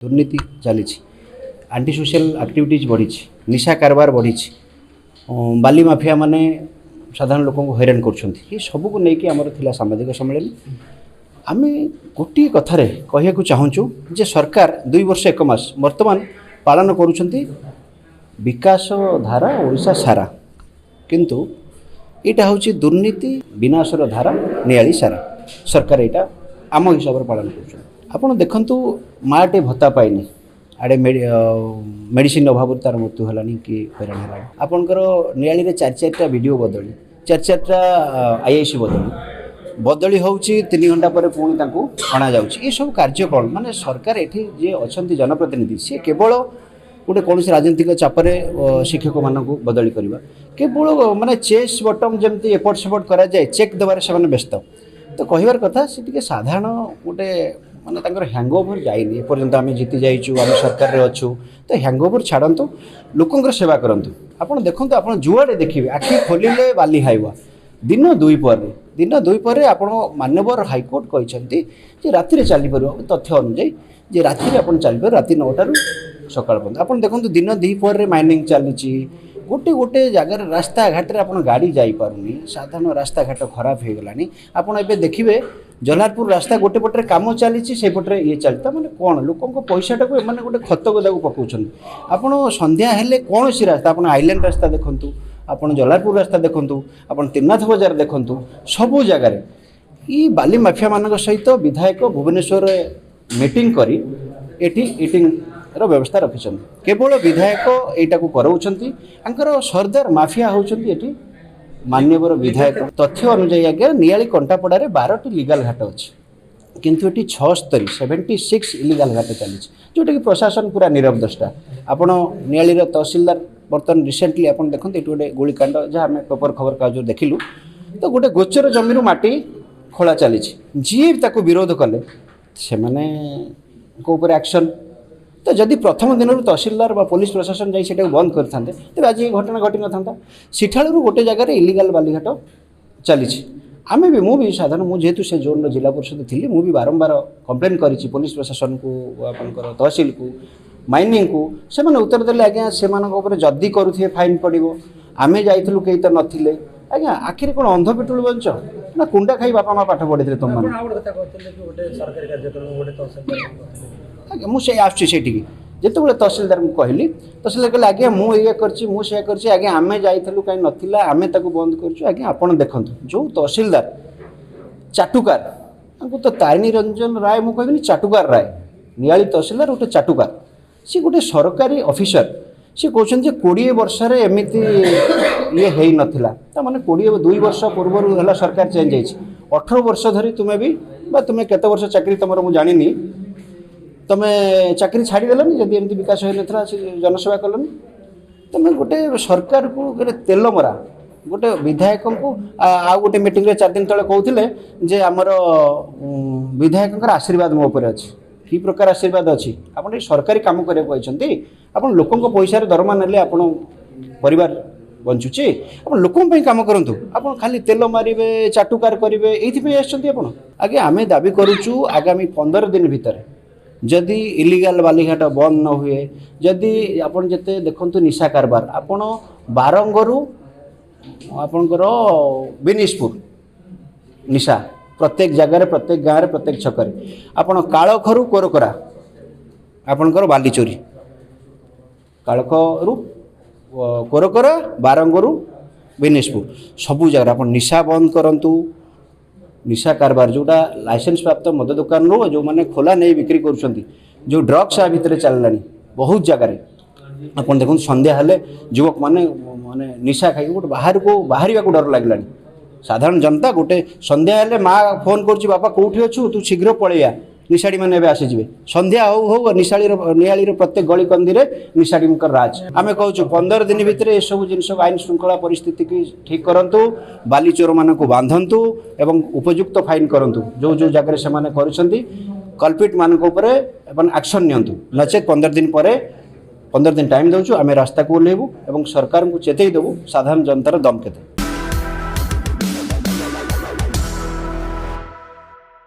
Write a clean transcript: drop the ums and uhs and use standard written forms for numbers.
ଦୁର୍ନୀତି ଚାଲିଛି, anti social activities ବଢ଼ିଛି, ନିଶା କାରବାର ବଢ଼ିଛି, ବାଲି ମାଫିଆ ମାନେ ସାଧାରଣ ଲୋକଙ୍କୁ ହଇରାଣ କରୁଛନ୍ତି। ଏ ସବୁକୁ ନେଇକି ଆମର ଥିଲା ସାମ୍ବାଦିକ ସମ୍ମିଳନୀ। ଆମେ ଗୋଟିଏ କଥାରେ କହିବାକୁ ଚାହୁଁଛୁ ଯେ ସରକାର 2 ବର୍ଷ 1 ମାସ ବର୍ତ୍ତମାନ ପାଳନ କରୁଛନ୍ତି ବିକାଶ ଧାରା ଓଡ଼ିଶା ସାରା, କିନ୍ତୁ ଏଇଟା ହେଉଛି ଦୁର୍ନୀତି ବିନାଶର ଧାରା ନିଆଳି ସାରା। ସରକାର ଏଇଟା ଆମ ହିସାବରେ ପାଳନ କରୁଛନ୍ତି। ଆପଣ ଦେଖନ୍ତୁ, ମାଆଟେ ଭତ୍ତା ପାଇନି, ଆଡ଼େ ମେଡ଼ିସିନ ଅଭାବରୁ ତା'ର ମୃତ୍ୟୁ ହେଲାଣି କି ହଇରାଣ ହେଲାଣି। ଆପଣଙ୍କର ନିଆଳିରେ 4-4ଟା ବିଡ଼ିଓ ବଦଳି, 4-4ଟା ଆଇଆଇସି ବଦଳି ବଦଳି ହେଉଛି, 3 ଘଣ୍ଟା ପରେ ପୁଣି ତାଙ୍କୁ ଅଣାଯାଉଛି। ଏସବୁ କାର୍ଯ୍ୟ କ'ଣ? ମାନେ ସରକାର ଏଠି ଯିଏ ଅଛନ୍ତି ଜନପ୍ରତିନିଧି, ସିଏ କେବଳ ଗୋଟେ କୌଣସି ରାଜନୈତିକ ଚାପରେ ଶିକ୍ଷକମାନଙ୍କୁ ବଦଳି କରିବା, କେବଳ ମାନେ ଚେସ୍ ବଟମ୍ ଯେମିତି ଏପଟ ସେପଟ କରାଯାଏ, ଚେକ୍ ଦେବାରେ ସେମାନେ ବ୍ୟସ୍ତ। ତ କହିବାର କଥା, ସେ ଟିକେ ସାଧାରଣ ଗୋଟେ ମାନେ ତାଙ୍କର ହ୍ୟାଙ୍ଗଓଭର ଯାଇନି ଏପର୍ଯ୍ୟନ୍ତ। ଆମେ ଜିତି ଯାଇଛୁ, ଆମେ ସରକାରରେ ଅଛୁ, ତ ହ୍ୟାଙ୍ଗଓଭର ଛାଡ଼ନ୍ତୁ, ଲୋକଙ୍କର ସେବା କରନ୍ତୁ। ଆପଣ ଦେଖନ୍ତୁ, ଆପଣ ଯୁଆଡ଼େ ଦେଖିବେ, ଆଖି ଖୋଲିଲେ ବାଲି ହାଇୱା। ଦିନ ଦୁଇ ପରେ ଆପଣ ମାନ୍ୟବର ହାଇକୋର୍ଟ କହିଛନ୍ତି ଯେ ରାତିରେ ଚାଲିପାରିବ, ତଥ୍ୟ ଅନୁଯାୟୀ ଯେ ରାତିରେ ଆପଣ ଚାଲିପାରିବେ, ରାତି 9ଟାରୁ ସକାଳ ପର୍ଯ୍ୟନ୍ତ। ଆପଣ ଦେଖନ୍ତୁ, ଦିନ ଦ୍ୱିପହରରେ ମାଇନିଂ ଚାଲିଛି। ଗୋଟେ ଗୋଟେ ଜାଗାରେ ରାସ୍ତାଘାଟରେ ଆପଣ ଗାଡ଼ି ଯାଇପାରୁନି, ସାଧାରଣ ରାସ୍ତାଘାଟ ଖରାପ ହେଇଗଲାଣି। ଆପଣ ଏବେ ଦେଖିବେ, ଜଲାରପୁର ରାସ୍ତା ଗୋଟେ ପଟରେ କାମ ଚାଲିଛି, ସେଇପଟରେ ଇଏ ଚାଲିଛି। ତା ମାନେ କ'ଣ? ଲୋକଙ୍କ ପଇସାଟାକୁ ଏମାନେ ଗୋଟେ ଖତ ଗଦାକୁ ପକାଉଛନ୍ତି। ଆପଣ ସନ୍ଧ୍ୟା ହେଲେ କୌଣସି ରାସ୍ତା, ଆପଣ ଆଇଲ୍ୟାଣ୍ଡ ରାସ୍ତା ଦେଖନ୍ତୁ, ଆପଣ ଜଲାରପୁର ରାସ୍ତା ଦେଖନ୍ତୁ, ଆପଣ ତ୍ରିନାଥ ବଜାର ଦେଖନ୍ତୁ, ସବୁ ଜାଗାରେ ଏଇ ବାଲି ମାଫିଆମାନଙ୍କ ସହିତ ବିଧାୟକ ଭୁବନେଶ୍ୱରରେ ମିଟିଂ କରି ଏଠି ଇଟିଂର ବ୍ୟବସ୍ଥା ରଖିଛନ୍ତି। କେବଳ ବିଧାୟକ ଏଇଟାକୁ କରାଉଛନ୍ତି। ତାଙ୍କର ସର୍ଦ୍ଦାର ମାଫିଆ ହେଉଛନ୍ତି ଏଠି ମାନ୍ୟବର ବିଧାୟକ। ତଥ୍ୟ ଅନୁଯାୟୀ ଆଜ୍ଞା, ନିଆଳି କଣ୍ଟାପଡ଼ାରେ 12ଟି ଲିଗାଲ ଘାଟ ଅଛି, କିନ୍ତୁ ଏଠି 76, 76 ଇଲିଗାଲ ଘାଟ ଚାଲିଛି, ଯେଉଁଟାକି ପ୍ରଶାସନ ପୁରା ନିରବ ଦ୍ରଷ୍ଟା। ଆପଣ ନିଆଳିର ତହସିଲଦାର ବର୍ତ୍ତମାନ ରିସେଣ୍ଟଲି ଆପଣ ଦେଖନ୍ତୁ, ଏଠି ଗୋଟେ ଗୁଳିକାଣ୍ଡ, ଯାହା ଆମେ ପେପର ଖବରକାଗଜରୁ ଦେଖିଲୁ, ତ ଗୋଟେ ଗୋଚର ଜମିରୁ ମାଟି ଖୋଳା ଚାଲିଛି। ଯିଏ ତାକୁ ବିରୋଧ କଲେ, ସେମାନଙ୍କ ଉପରେ ଆକ୍ସନ୍। ତ ଯଦି ପ୍ରଥମ ଦିନରୁ ତହସିଲଦାର ବା ପୋଲିସ ପ୍ରଶାସନ ଯାଇ ସେଟାକୁ ବନ୍ଦ କରିଥାନ୍ତେ, ତେବେ ଆଜି ଏ ଘଟଣା ଘଟିନଥାନ୍ତା। ସିଠାଳରୁ ଗୋଟେ ଜାଗାରେ ଇଲିଗାଲ ବାଲିଘାଟ ଚାଲିଛି। ଆମେ ବି, ମୁଁ ବି ସାଧାରଣ, ମୁଁ ଯେହେତୁ ସେ ଜୋନ୍ର ଜିଲ୍ଲା ପରିଷଦ ଥିଲି, ମୁଁ ବି ବାରମ୍ବାର କମ୍ପ୍ଲେନ୍ କରିଛି ପୋଲିସ ପ୍ରଶାସନକୁ, ଆପଣଙ୍କର ତହସିଲକୁ, ମାଇନିଂକୁ। ସେମାନେ ଉତ୍ତର ଦେଲେ, ଆଜ୍ଞା ସେମାନଙ୍କ ଉପରେ ଯଦି କରୁଥିବେ ଫାଇନ୍ ପଡ଼ିବ, ଆମେ ଯାଇଥିଲୁ, କେହି ତ ନଥିଲେ। ଆଜ୍ଞା, ଆଖିରେ କ'ଣ ଅନ୍ଧ ପିଟୁଳି ବଞ୍ଚ ନା କୁଣ୍ଡା ଖାଇ ବାପା ମା ପାଠ ପଢ଼ିଥିଲେ ତୁମମାନେ? ଆପଣ ଆଉ ଗୋଟେ କଥା କହୁଥିଲେ କି ଗୋଟେ ସରକାରୀ କାର୍ଯ୍ୟକ୍ରମ ଗୋଟେ ତହସିଲଦାର କରିଥିଲେ। ଆଜ୍ଞା, ମୁଁ ସେଇ ଆସୁଛି ସେଇଠିକି। ଯେତେବେଳେ ତହସିଲଦାରଙ୍କୁ କହିଲି, ତହସିଲଦାର କହିଲେ, ଆଜ୍ଞା ମୁଁ ଏଇଆ କରିଛି, ମୁଁ ସେଇଆ କରିଛି, ଆଜ୍ଞା ଆମେ ଯାଇଥିଲୁ, କାହିଁ ନଥିଲା, ଆମେ ତାକୁ ବନ୍ଦ କରିଛୁ। ଆଜ୍ଞା, ଆପଣ ଦେଖନ୍ତୁ, ଯେଉଁ ତହସିଲଦାର ଚାଟୁକାର, ତାଙ୍କୁ ତ ତାରିଣୀ ରଞ୍ଜନ ରାୟ ମୁଁ କହିବିନି, ଚାଟୁକାର ରାୟ, ନିଆଳି ତହସିଲଦାର ଗୋଟେ ଚାଟୁକାର। ସିଏ ଗୋଟେ ସରକାରୀ ଅଫିସର, ସିଏ କହୁଛନ୍ତି ଯେ 20 ବର୍ଷରେ ଏମିତି ଇଏ ହେଇନଥିଲା। ତା ମାନେ 22 ବର୍ଷ ପୂର୍ବରୁ ହେଲା ସରକାର ଚେଞ୍ଜ ହେଇଛି। 18 ବର୍ଷ ଧରି ତୁମେ ବି ବା ତୁମେ କେତେ ବର୍ଷ ଚାକିରି ତୁମର ମୁଁ ଜାଣିନି, ତୁମେ ଚାକିରି ଛାଡ଼ିଦେଲନି। ଯଦି ଏମିତି ବିକାଶ ହୋଇନଥିଲା, ସେ ଜନସେବା କଲନି। ତୁମେ ଗୋଟେ ସରକାରକୁ ଗୋଟେ ତେଲ ମରା ଗୋଟେ ବିଧାୟକଙ୍କୁ ଆଉ ଗୋଟେ ମିଟିଂରେ 4 ଦିନ ତଳେ କହୁଥିଲେ ଯେ ଆମର ବିଧାୟକଙ୍କର ଆଶୀର୍ବାଦ ମୋ ଉପରେ ଅଛି। କି ପ୍ରକାର ଆଶୀର୍ବାଦ ଅଛି? ଆପଣ ଏଇ ସରକାରୀ କାମ କରିବାକୁ କହିଛନ୍ତି। ଆପଣ ଲୋକଙ୍କ ପଇସାରେ ଦରମା ନେଲେ ଆପଣ ପରିବାର ବଞ୍ଚୁଛି। ଆପଣ ଲୋକଙ୍କ ପାଇଁ କାମ କରନ୍ତୁ। ଆପଣ ଖାଲି ତେଲ ମାରିବେ, ଚାଟୁକାର କରିବେ, ଏଇଥିପାଇଁ ଆସିଛନ୍ତି ଆପଣ? ଆଜ୍ଞା, ଆମେ ଦାବି କରୁଛୁ, ଆଗାମୀ 15 ଦିନ ଭିତରେ ଯଦି ଇଲିଗାଲ ବାଲିଘାଟ ବନ୍ଦ ନ ହୁଏ, ଯଦି ଆପଣ ଯେତେ ଦେଖନ୍ତୁ ନିଶା କାରବାର, ଆପଣ ବାରଙ୍ଗରୁ ଆପଣଙ୍କର ବିନିଶପୁର ନିଶା ପ୍ରତ୍ୟେକ ଜାଗାରେ, ପ୍ରତ୍ୟେକ ଗାଁରେ, ପ୍ରତ୍ୟେକ ଛକରେ। ଆପଣ କାଳଖରୁ କୋରକରା ଆପଣଙ୍କର ବାଲି ଚୋରି, କାଳଖରୁ କୋରକରା, ବାରଙ୍ଗରୁ ବିନିଶପୁର, ସବୁ ଜାଗାରେ ଆପଣ ନିଶା ବନ୍ଦ କରନ୍ତୁ। ନିଶା କାରବାର ଯେଉଁଟା ଲାଇସେନ୍ସ ପ୍ରାପ୍ତ ମଦ ଦୋକାନରୁ ଯେଉଁମାନେ ଖୋଲା ନେଇ ବିକ୍ରି କରୁଛନ୍ତି, ଯେଉଁ ଡ୍ରଗ୍ସ ଆ ଭିତରେ ଚାଲିଲାଣି ବହୁତ ଜାଗାରେ। ଆପଣ ଦେଖନ୍ତୁ, ସନ୍ଧ୍ୟା ହେଲେ ଯୁବକମାନେ ମାନେ ନିଶା ଖାଇକି ଗୋଟେ ବାହାରକୁ ବାହାରିବାକୁ ଡର ଲାଗିଲାଣି। ସାଧାରଣ ଜନତା ଗୋଟେ ସନ୍ଧ୍ୟା ହେଲେ ମା ଫୋନ୍ କରୁଛି, ବାପା କେଉଁଠି ଅଛୁ, ତୁ ଶୀଘ୍ର ପଳେଇଆ, ନିଶାଡ଼ିମାନେ ଏବେ ଆସିଯିବେ। ସନ୍ଧ୍ୟା ହଉ ହଉ ନିଶାଡ଼ିର ନିଆଳିର ପ୍ରତ୍ୟେକ ଗଳି କନ୍ଦିରେ ନିଶାଡ଼ିଙ୍କର ରାଜ। ଆମେ କହୁଛୁ, 15 ଦିନ ଭିତରେ ଏସବୁ ଜିନିଷ ଆଇନ ଶୃଙ୍ଖଳା ପରିସ୍ଥିତିକି ଠିକ୍ କରନ୍ତୁ, ବାଲି ଚୋରମାନଙ୍କୁ ବାନ୍ଧନ୍ତୁ ଏବଂ ଉପଯୁକ୍ତ ଫାଇନ୍ କରନ୍ତୁ। ଯେଉଁ ଯେଉଁ ଜାଗାରେ ସେମାନେ କରୁଛନ୍ତି, କଲପ୍ରିଟମାନଙ୍କ ଉପରେ ଏବଂ ଆକ୍ସନ୍ ନିଅନ୍ତୁ। ନଚେତ୍ 15 ଦିନ ପରେ, 15 ଦିନ ଟାଇମ୍ ଦେଉଛୁ, ଆମେ ରାସ୍ତାକୁ ଓହ୍ଲେଇବୁ ଏବଂ ସରକାରଙ୍କୁ ଚେତେଇ ଦେବୁ ସାଧାରଣ ଜନତାର ଦମ କେତେ।